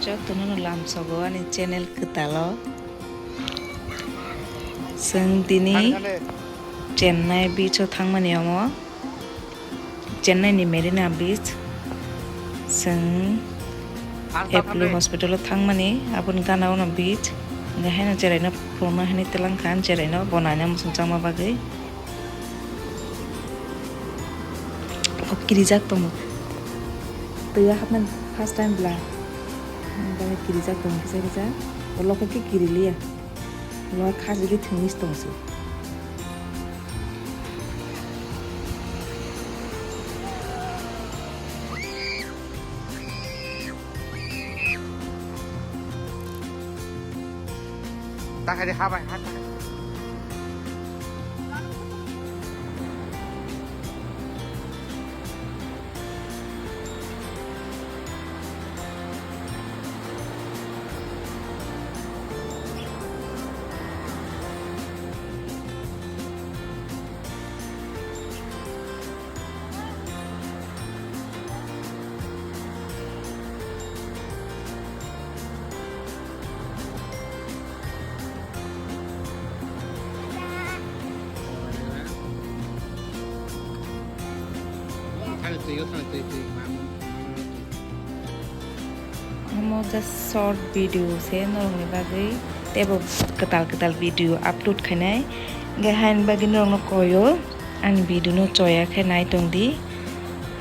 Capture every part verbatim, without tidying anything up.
Jotono no lamsogo ani channel kwtalo. Chwng tini Chennai beach o thangmani omo. Chennai ni Marina Beach. Chwng Apollo Hospital o thangmani, aboni gana o no beach. Hingke haino cheraino phunukna hinui twlang kha, cheraino bo naina muchung changma bagwi. Bo kirijak tongo. Twi o hapnani first time bla. Bo kirijak tongo kisa kisa. Ulo khe kiriliya. Ulo khajigwi thwngwi tongse. Ta khai de ha bai, ha ta khai. Omo just short video se norokni bagwi, teibo kwtal kwtal video upload khainai. Hingke haini bagwi norokno koyo ani video no choya khe nai tongdi.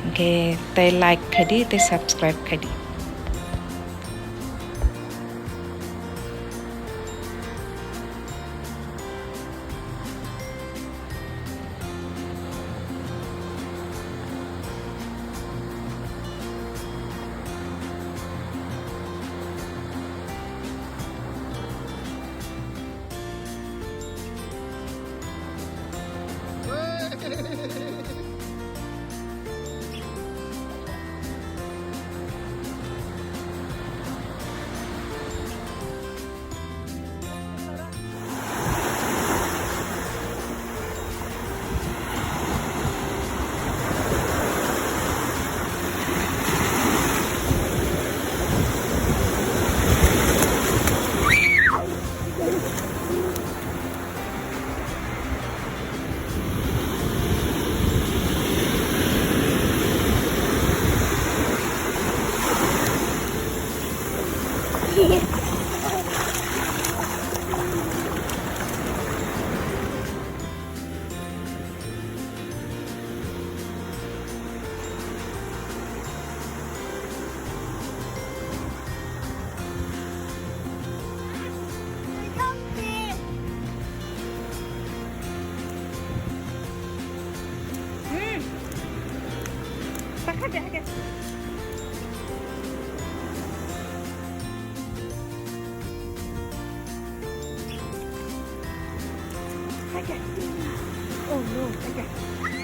Hingke tei like khaidi tei subscribe khaidi. Oh no, okay.